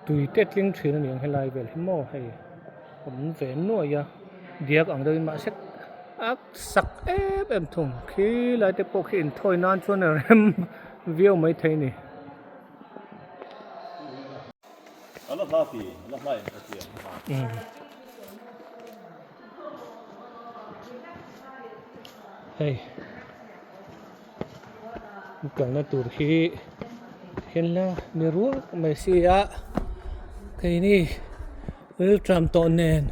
Tui te tling thin a ni ang helai vel hi maw hei awm ve nuai a diak ang deuhin mahse a sak em em thung khi lai te pawh khi inthawi nan chuan a rem viau maithei a ni. Hei. Kalna tur hi hian la ni ruak mai sia keini rilṭam tawh nen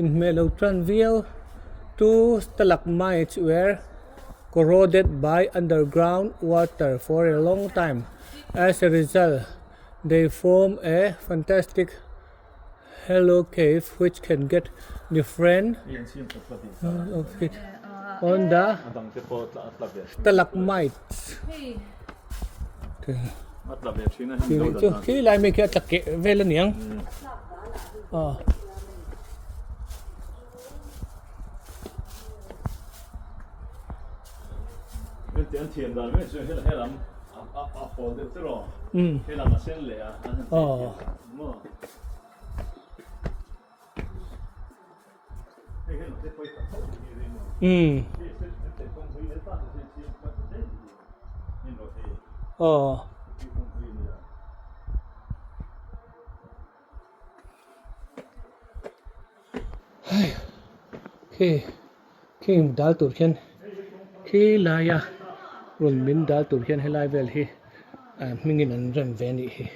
inhmeh lo tan viau two stalagmites were corroded by underground water for a long time as a result they form a fantastic hollow cave which can get different of it on the stalagmites chu khi lai mai khi a tla keh vel a niang aw. Hei khi khi dal tur khian khi laia rawn min dal tur hian helai vel hi hmingin an rem ve a nih hi.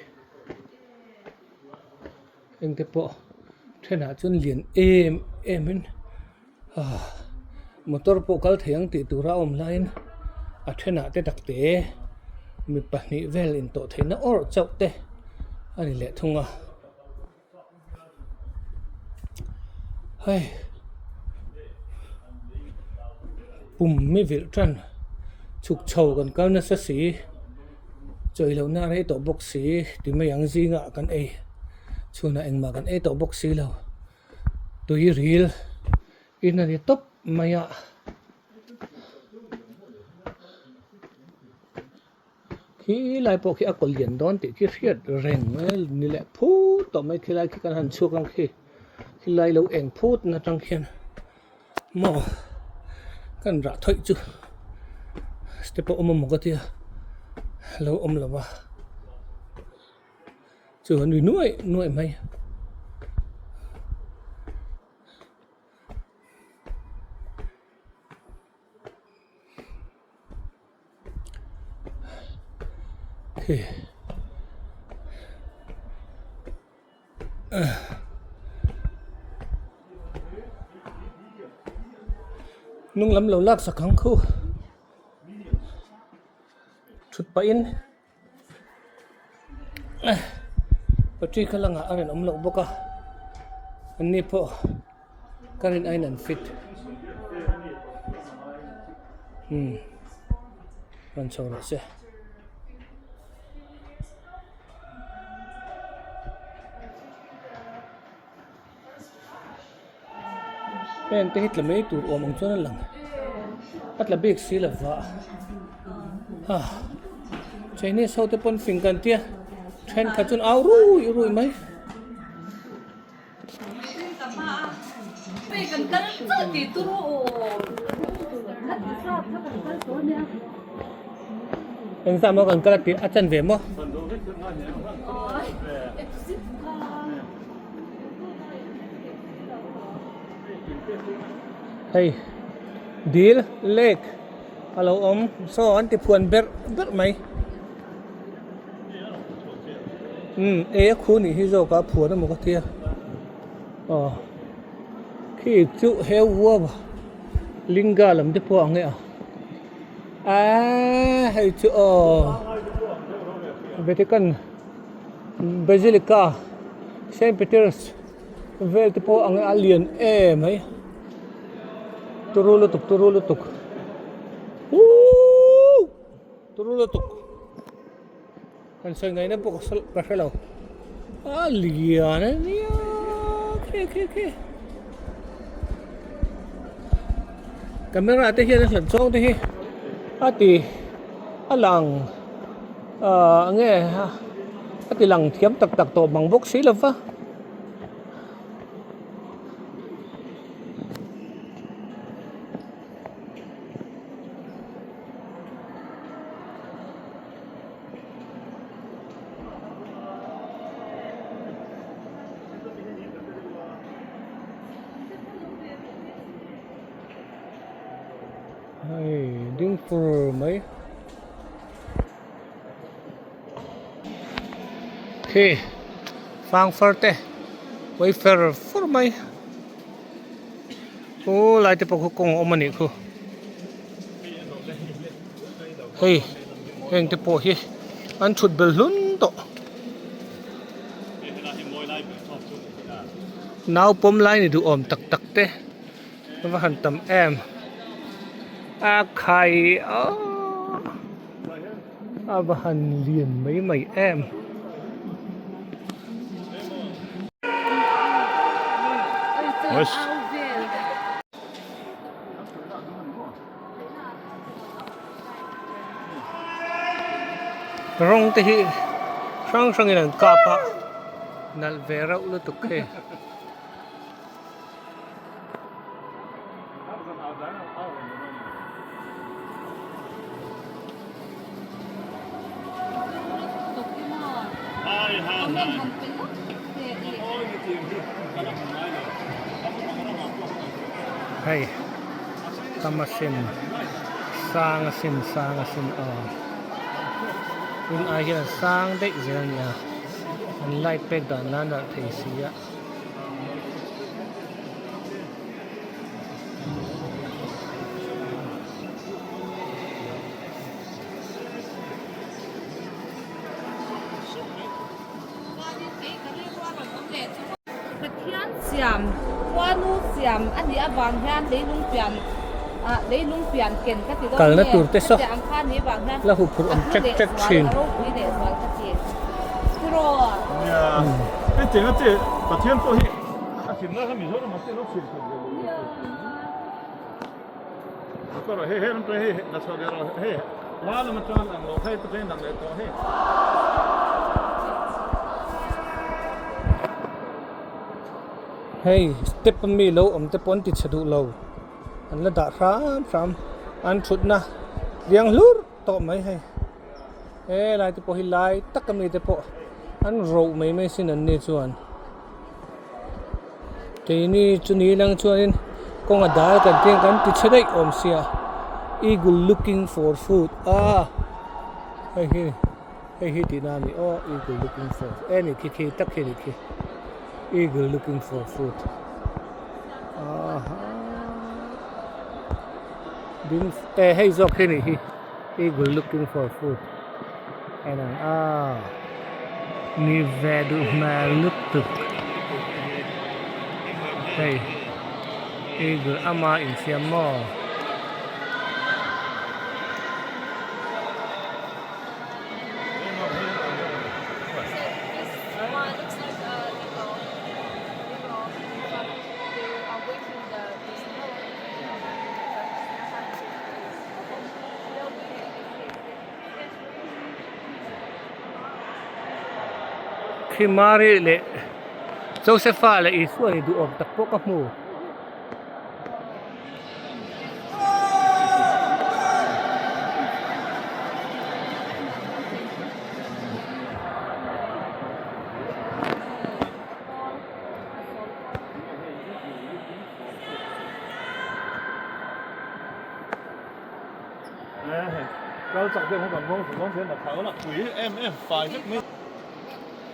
Engte pawh thenah chuan lian em em in ah motor pawh kal thei ang tih tura a awm laiin a thenah te takte mi pahnih vel intawh theihna awrh chauh te a ni leh thung a hei pum mi vilh tan chhuk chho kan kal nasa si. Chawi lohna a rei tawh bawk si ti mai ang zingah kan ei chhunah engmah kan ei tawh bawk si lo tui ril in a ni tawp mai a khi lai pawh khi a kaw lian dawn tih khi hriat reng mai a ni leh phut tawh mai khilai khi kan han chhuak ang khi khilai lo eng phut na tang khian maw kan rah thawih chu step a awm a maw ka tia lo awm lo va chu a nui nuaih nuaih mai. Hnung lam lo lak sak ang khu thut pahin battery kha langah a rawn awm loh bawk a an ni pawh ka rin aiin an fit umm rawn chho rawh se. Heng te hi tla mai tur awm ang chuan a lang a tla bik si lo va ha Chinese ho te pawn fing kan tia thenkhat chuan au rui rui mai. Engzah maw kan kal a tih a chan ve maw? Hei dil lake a lo awm saw an ti phuan berh berh mai umm ei a khu nih hi zawk a phuan emaw ka tia aw khi chu he uap linga lam te pawh ang e a aaa hei chu aw vatican. Basilica Saint Peter's vel te pawh ang a lian em mai turu lutuk turu lutuk uuhh turu lutuk han sawi ngaihna pawh ka hre lo a lian a nia khi khi khi camera te hian a hlat zawng te hi a ti a lang. Ahh nge a. A ti lang thiam tak tak tawh mang bawk si lova. Hei ding fur mai. Khi fangfar te pawi fer fur mai khu lai te pawh khu kawng a awm a nih khu hei heng te pawh hi an thut bel hlun tawh nau pawm lai ni duhawm tak tak te. A va han tam em a khai aww a va han lian mai mai em. Rawng te hi hrang hrangin an kap a nalh ve reuh lutuk hei. Hei tam a sin sang a sin sang a sin aw tun ai hian sang daih zel a nia an light pek dan la nalh thei si a. Pathian siam, khuanu siam a nih avang hian leilung pian ah leilung pian ken ka ti dawn Kalna nge tur te saw hetiang ang kha nih avang hian la huphurh a awm hlu ṭek leh ṭek zual ṭhin. a ropui leh zual ka ti. Tiraw. Nia, hetiang a che Pathian pawh hi a hlimna kha Mizoram ah te lo chhir khat ve lo lo hei hei lam hei la chhuah ve rawh hei la lam atang ang lo hei pathian lang leh tawh hei. Hei step a mi lo awm te pawh an ti chhe duh lo an la dah hram hram an thutna liang hlur tawh mai hei helai te pawh hi lai tak a mi te pawh an roh mai mai sin an ni chuan keini chu ni lang chuanin kawng a dal kan tih ang kan ti chhe daih awm sia eagle looking for food ah hei hi hei hi tihna a ni aw eagle looking for e ni khi khi tak khi a ni khi eagle looking for food aha ding e hei zawk hi a nih hi eagle looking for food en ang a ni ve duh hmel lutuk hei eagle ama insiam maw. Khi Mary leh Josepha leh Isua ni duhawm tak pawh ka hmu.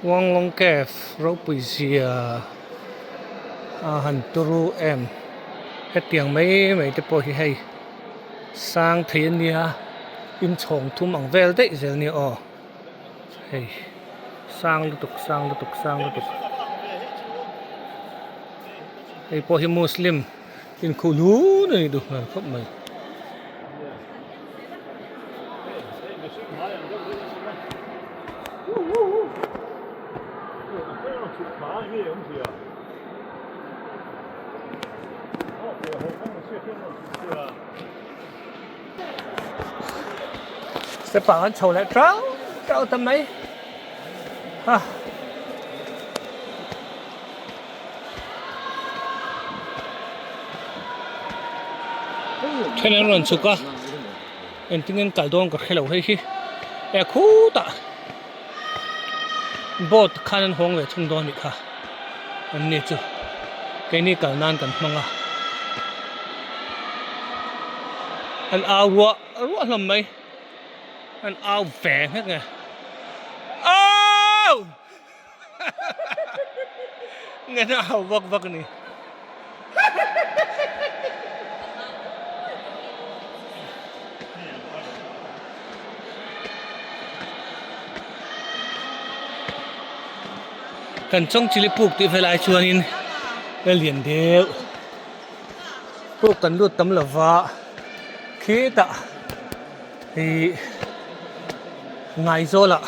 Wanglong Cave ropui zia a han turu em hetiang mai mai te pawh hi hei sang thei a nia inchhawng thum ang vel daih zel nia aw hei sang lutuk sang lutuk sang lutuk hei pawh hi muslim. Inkhuh hlun a nih duh hmel khawp mai. Step ah kan chho leh tau tau ta mai. A. Then an rawn chhuk a engtin nge an kal dawn ka hre lo hei hi e khutah boat khan an hawng ve thung dawn anih kha an ni chu keini kal nan kan hmang a an au ruah ruah hlawm mai an au ve nghek nge au. Nge na hau vak vak ni. Kan chawng chili puk tih velai chuanin a lian deuh puk kan lut tam lova khitah ih Ngaizawlah.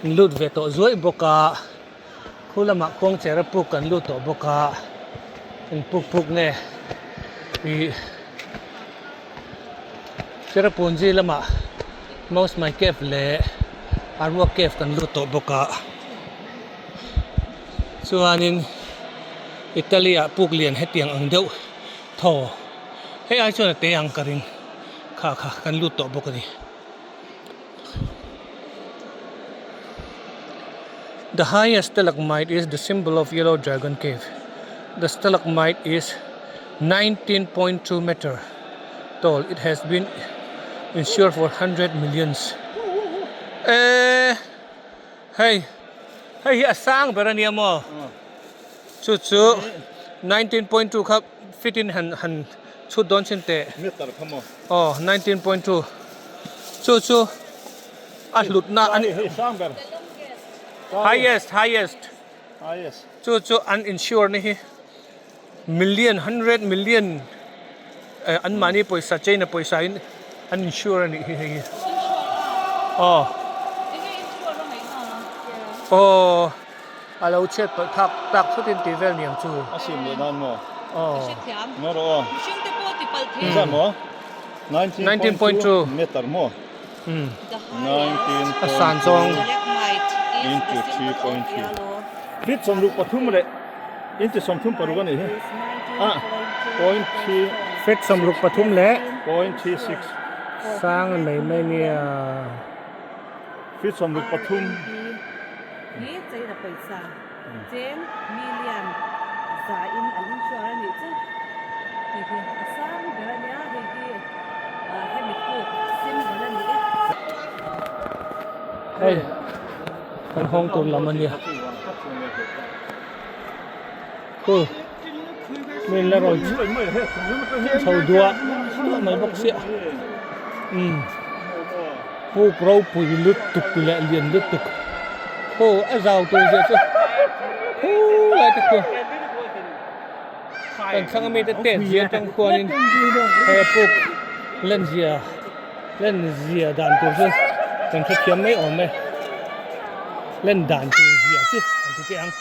Kan lut ve tawh zuaih bawk a, khu lamah khuangchera puk kan lut tawh bawk a, eng puk puk nge ih Cherrapunji lamah Mawsmai cave leh Arua cave kan lut tawh bawk a, chuanin Italy ah puk lian hetiang ang deuh thaw hei ai chuan a te ang ka ring kha kha kan lut tawh bawk a ni. The highest stalagmite is the symbol of Yellow Dragon Cave. The stalagmite is 19.2 meter tall. It has been insured for 100 millions. Eh, hei, hei hi a sang ber ania maw? Chu chu 19.2 kha fit in han han chhut dawn chin teh. Meter kha maw? Aw, 19.2 chu chu a hlutna a ni. Hei sang ber. Highest, highest. Highest. Chu chu an insure ni hi million, hundred million an mahni pawisa China pawisa in an insure a nih hi hei hi. Aw. Aw. A lo chhiat palh thak tak thutin tih vel niang chu. A sim leh dan maw? Aw. Ngaw rawh aw. Mihring te pawh ti palh thei. Engzat maw? 19.2 meter maw? Umm. 19.2 A san zawng. Into 3.3. Feet 63 leh inti 36 a nih hi. Ah, point three. Feet 63 leh. Point 36. Sang mai mai nia. Feet 63. Hi China pawisa cheng million za in an insure a nih chu hei hi a sang ber a nia hei hi ah hemi puk symbol a ni e. Hei kan hawng tur lam a nia khu mi la rawn chho duah duah mai bawk sia umm. Puk ropui lutuk leh lian lutuk khaw a zau tur zia chu khulai te khuan kan thlang ami te tet zia atang khuanin he puk len zia len zia dan tur chu kan hrethiam mai awm e len dan tur zia chu an ti teh ang.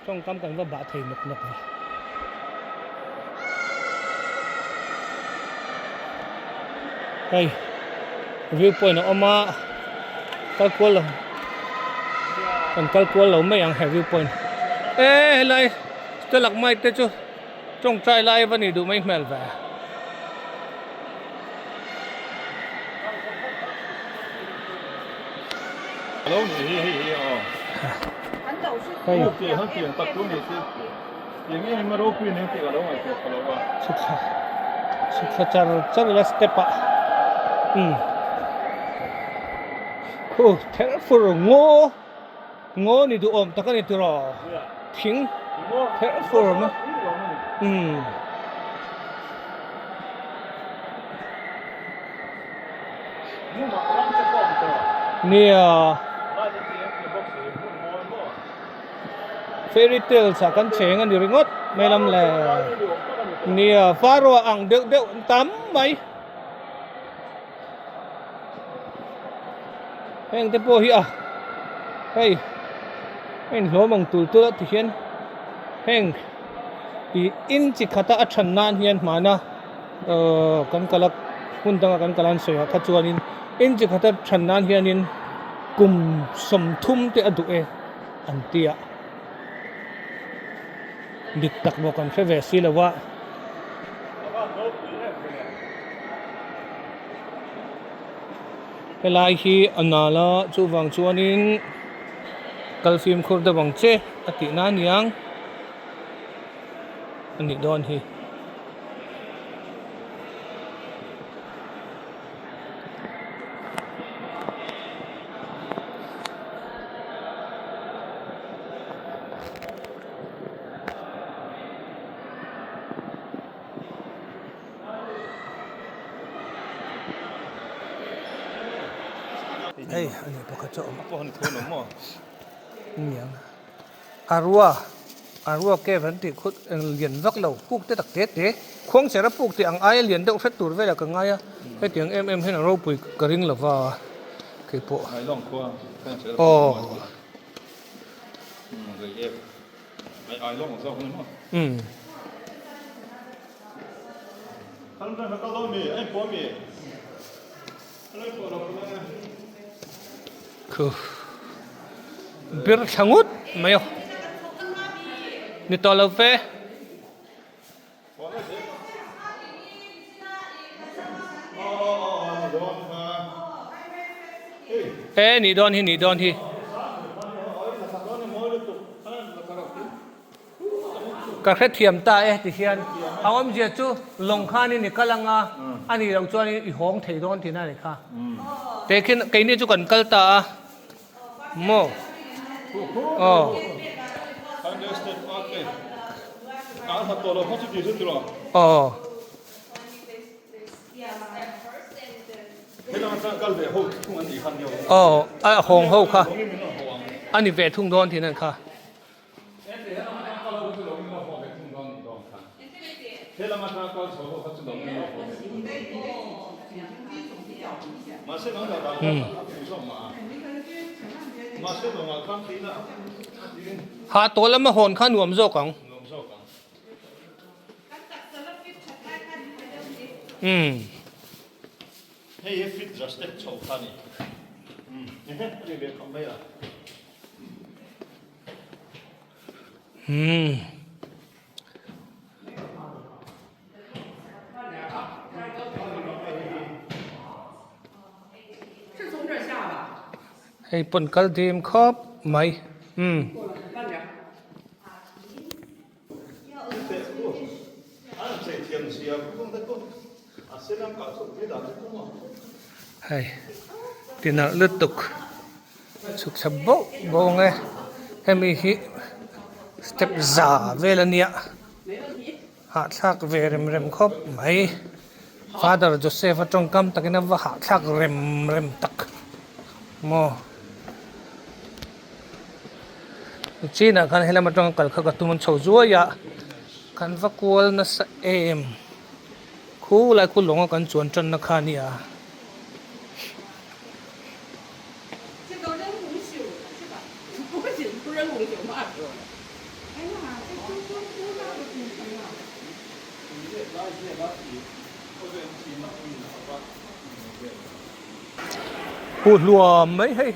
Tawngkam kan va bah thei nawk nawk va. Hei view point a awm a kal kual lo kan kal kual lo mai ang he view point e helai stalagmite te chu tawngtai lai va nih duh mai hmel ve. Hei chhukthla chhukthla char char ila step ah umm khu ther fur ngaw ngaw ni duhawm tak a ni tiraw thing ther fur awm a umm. Nia fairy tales ah kan cheng a ni ringawt mai lam le nia Pharaoh ang deuh deuh an tam mai heng te pawh hi a hei a inhlawm ang tul tul a tihian heng ih in chi khata a than nan hian hmana. Kan kal a hmun danga kan kal an sawi ah kha chuanin in chi khata than nan hianin Kum 30 te a duh e an ti a, dik tak maw kan hre ve si lo a. Helai hi a nal a chuvang chuanin kal fimkhur deuh ang che a tih na aniang a nih dawn hi. Hei ani pakhat chu a awm aniang Arua Arua cave an tih khut eng lian vak lo puk te tak te te khuang chera puk tih ang aia lian deuh hret tur velah ka ngai a hetiang em em hian a ropui ka ring lo va keipawh aw. Umm. Khu bir thla ngut mai a ni tawh lo ve. E nih dawn hi nih dawn hi. Ka hrethiam ta e ti hian a awmzia chu lawng khanin i kal anga a nih loh chuan i hawng thei dawn tihna a ni kha. Tehkhin keini chu kan kal ta a maw aw. Aw. Aw a hawng ho kha a ni ve thung dawn tihna a ni kha. Ha tawh lama hawn kha nuam zawk ang. Umm. Umm. Hei pawn kal dim khawp mai. Umm. Hei tinalh lutuk chhuk thla bauh bauh ang e hemi hi step za vel a nia hahthlak ve rem rem khawp mai father Joseph a tawngkam takin a va hahthlak rem rem tak maw. Chinah khan helam atanga kal kha ka tum an chho zuai a kan va kual nasa em khulai khu lawnga kan chuan tanna kha a nia. Huh hluam mai hei.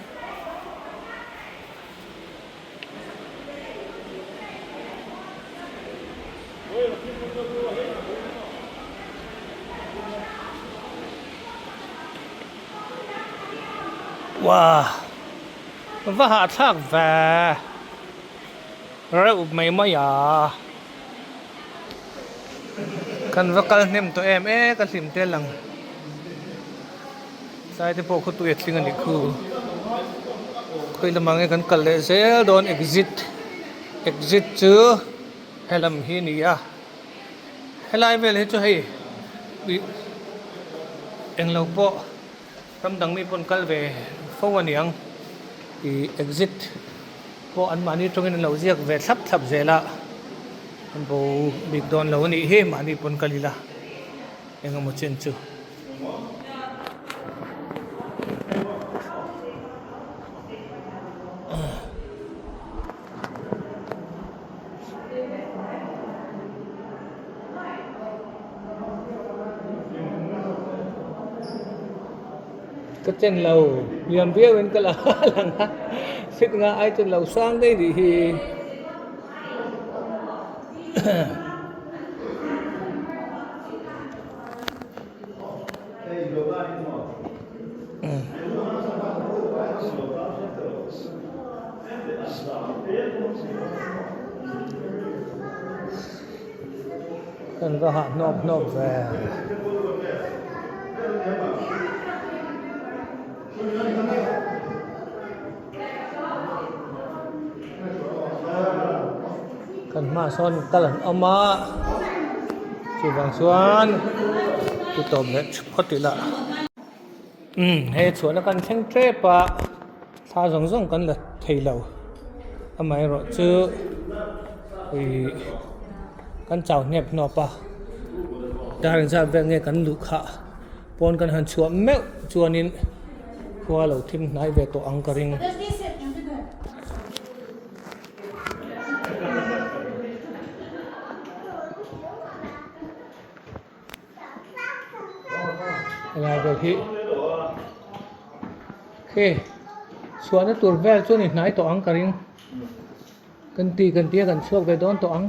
Wow va hahthlak ve reuh mai mai a kan va kal hnem tawh em e ka hlim tel ang. Tlai te pawh khawtui a tling a nih khu. Khawi lamah nge kan kal leh zel dawn exit exit chu helam hi a ni a helai vel hi chu hei ih englo pawh ram dang mi pawn kal ve fo a niang ih exit pawh an mahni tawngin an lo ziak ve thlap thlap zel a an bo bik dawn lo a nih hi mahni pawn kal ila engemaw chen chu. Ka chen lo liam viau in ka la lang a fit nga ai chuan lo sang daih nih hi. Kan va hah hnawp hnawp ve. Kan hmaah sawn kal an awm a chuvang chuan ti tawp leh phawt ila umm hei chhuahna kan thleng tep a thla zawng zawng kan la thei lo amaherawh chu ih kan chau hnep hnawp a dar engzat vel nge kan luh khah. Pawn kan han chhuah meuh chuanin khua lo thim hnai ve tawh ang ka ring. Helai vel hi khi chhuahna tur vel chuan i hnai tawh ang ka ring. Kan ti kan tia kan chhuak ve dawn tawh ang.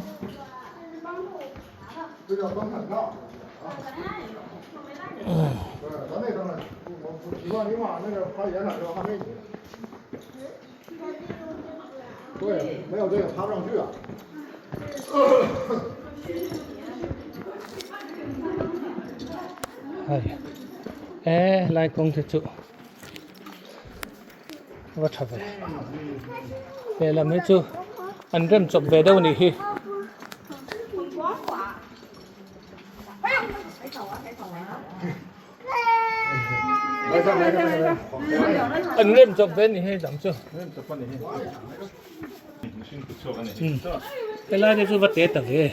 Hei e lai kawng te chu va tha ve lehlam hi chu an rem chawp ve deuh a nih hi. An rem chawp ve a ni hei lam chu. Helai te chu va te ta ve.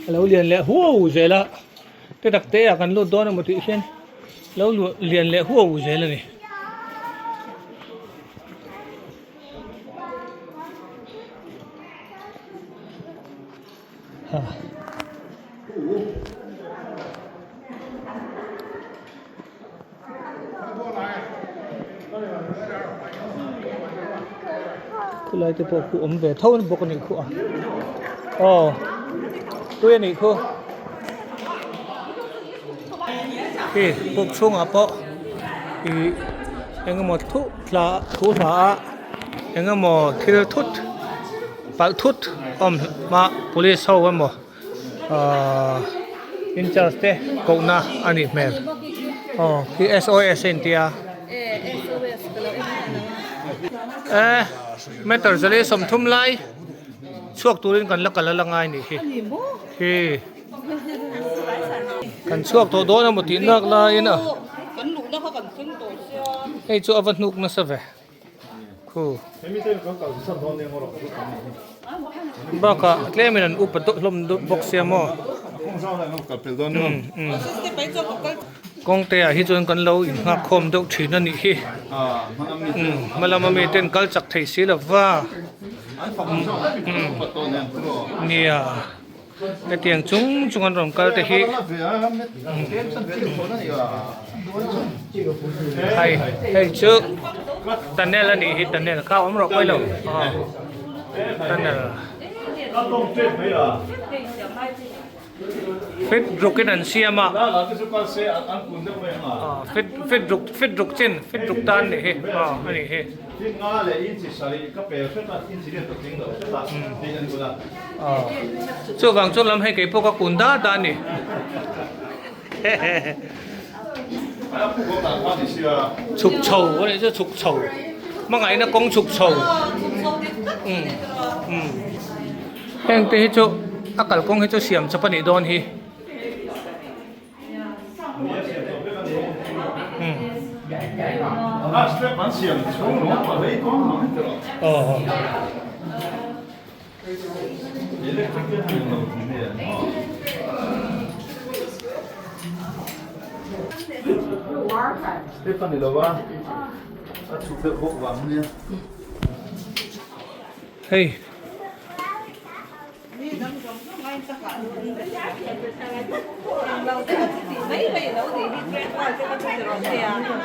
A lo lian leh huau zel a. Te tak te ah kan lut dawn emaw tih hian lo lian leh huau zel a ni. Khulai te pawh khu awm ve tho bawk a nih khu a aw tui a nih khu khi puk chhungah pawh ih eng emaw thuh hla thu hla a eng emaw thil thut palh thut awm hma police ho emaw ahh in charge te kohna a nih hmel aw khi S O S a intia eh meter zali sawmthum lai chhuak turin kan la kal a la ngai nih hi khi. Kan chhuak tawh dawn emaw tih nak laiin a hei chu a va hnuk nasa ve khu bakah tlemin an upa deuh hlawm deuh bawk sia maw kawngte ah hi chuan kan lo innghak khawm deuh thin a nih hi hma lama mi ten kal chak thei si lova nia. Hetiang chung chung an rawn kal te hi hei hei chu tunnel a nih hi tunnel kha awm rawh pawilo tunnel fit ruk in an siam a fit fit ruk fit ruk chin fit ruk tan a nih hi a nih hi. Chuvang chuan lam hei kei pawh ka kun da da a ni. Chhuk chho a nih chu chhuk chho hmangaihna kawng chhuk chho heng te hi chu a kalkawng hi chu siam chawp a nih dawn hi. Hei.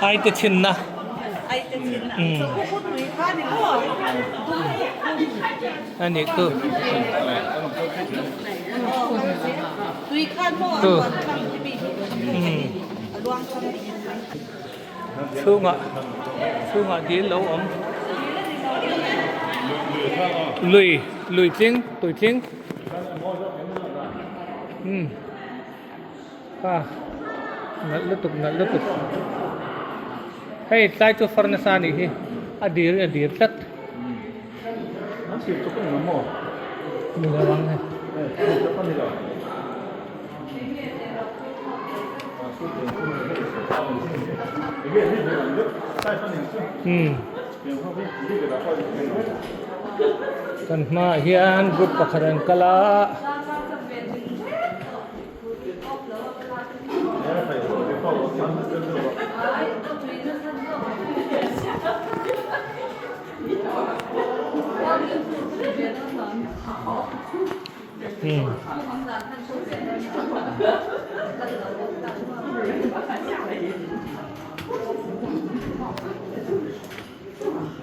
Ai te chhinna. A nih chu. Chu. Chhungah chhungah dil lo awm. Lui lui tling tui tling. Umm kha nalh lutuk nalh lutuk hei tlai chu far nasa anih hi a dir a dir tlat ni lo ang hei. Umm kan hmaah hian group pakhat an kal a.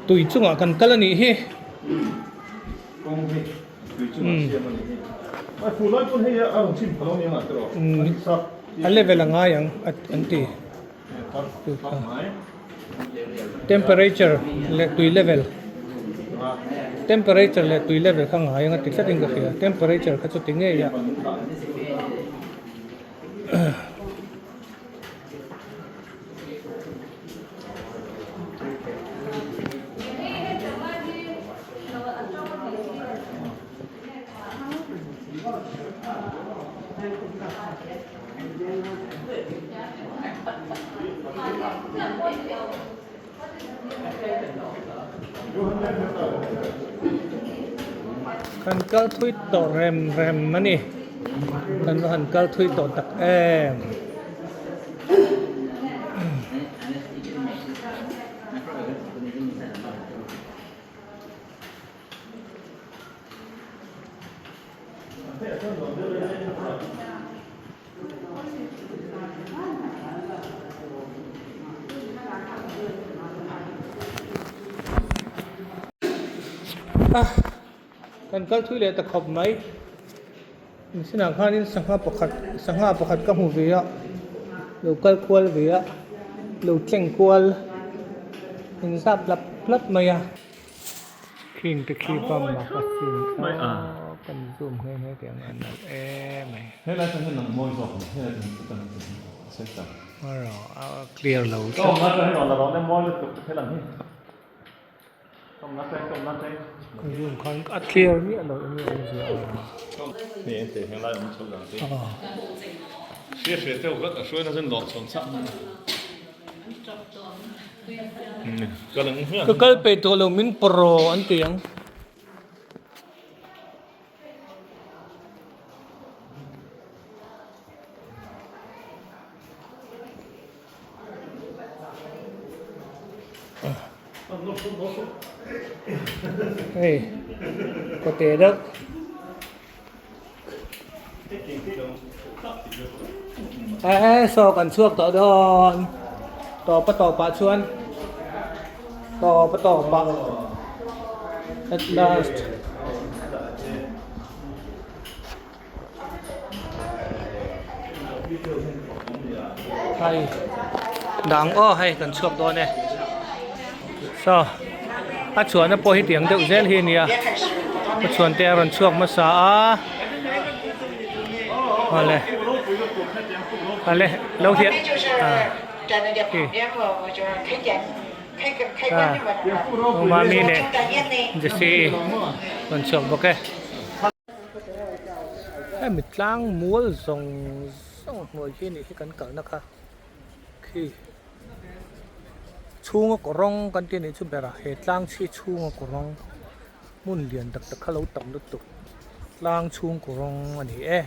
Tui chungah kan kal a nih hi. A level a ngai ang an ti. Temperature leh tui level temperature leh tui level kha ngai ang a ti tlat in ka hria temperature kha chu ti ngei a. Kan kal thui tawh rem rem a ni kan va han kal thui tawh tak em. Kan kal thui leh ta khawp mai machine ah khanin sangha pakhat sangha pakhat ka hmu ve a lo kal kual ve a lo tleng kual inzap hlap hlap mai a. Khing te khi bam a ka sin kha kan zoom nghe nghe teh ang a nalh em mai. Helai chuan hian lang mawi zawk ni helai chuan chu kan center. A clear lo tlat. Ka awmna chuan hian la rawn em mawi lutuk helam hi. Ka awmna teng ka awmna teng. Ka zoom khan a clear miah lo enge awmzia a. Hei en teh helai awm chho dan te. Hria hria deuh vat a hruaina chuan lawm chhawn chak. Ka kal peih tawh lo min pawraw an ti ang. Hei kawte deuh. Eh saw kan chhuak tawh dawn tawp a tawp ah chuan tawp a tawp ah at last hei dang aw hei kan chhuak dawn e saw a chhuahna pawh hi tiang deuh zel hi a nia a chhuan te a rawn chhuak hmasa a awle awle lo hian ah Mami leh Jessie rawn chhuak bawk e hemi tlang mual zawng zawng hnuai khi anih hi kan kalna kha khi. Chhunga kaw rawng kan tih anih chu ber a he tlang chhi chhunga kaw rawng hmun lian tak tak kha lo tam lutuk tlang chhung kaw rawng a ni e.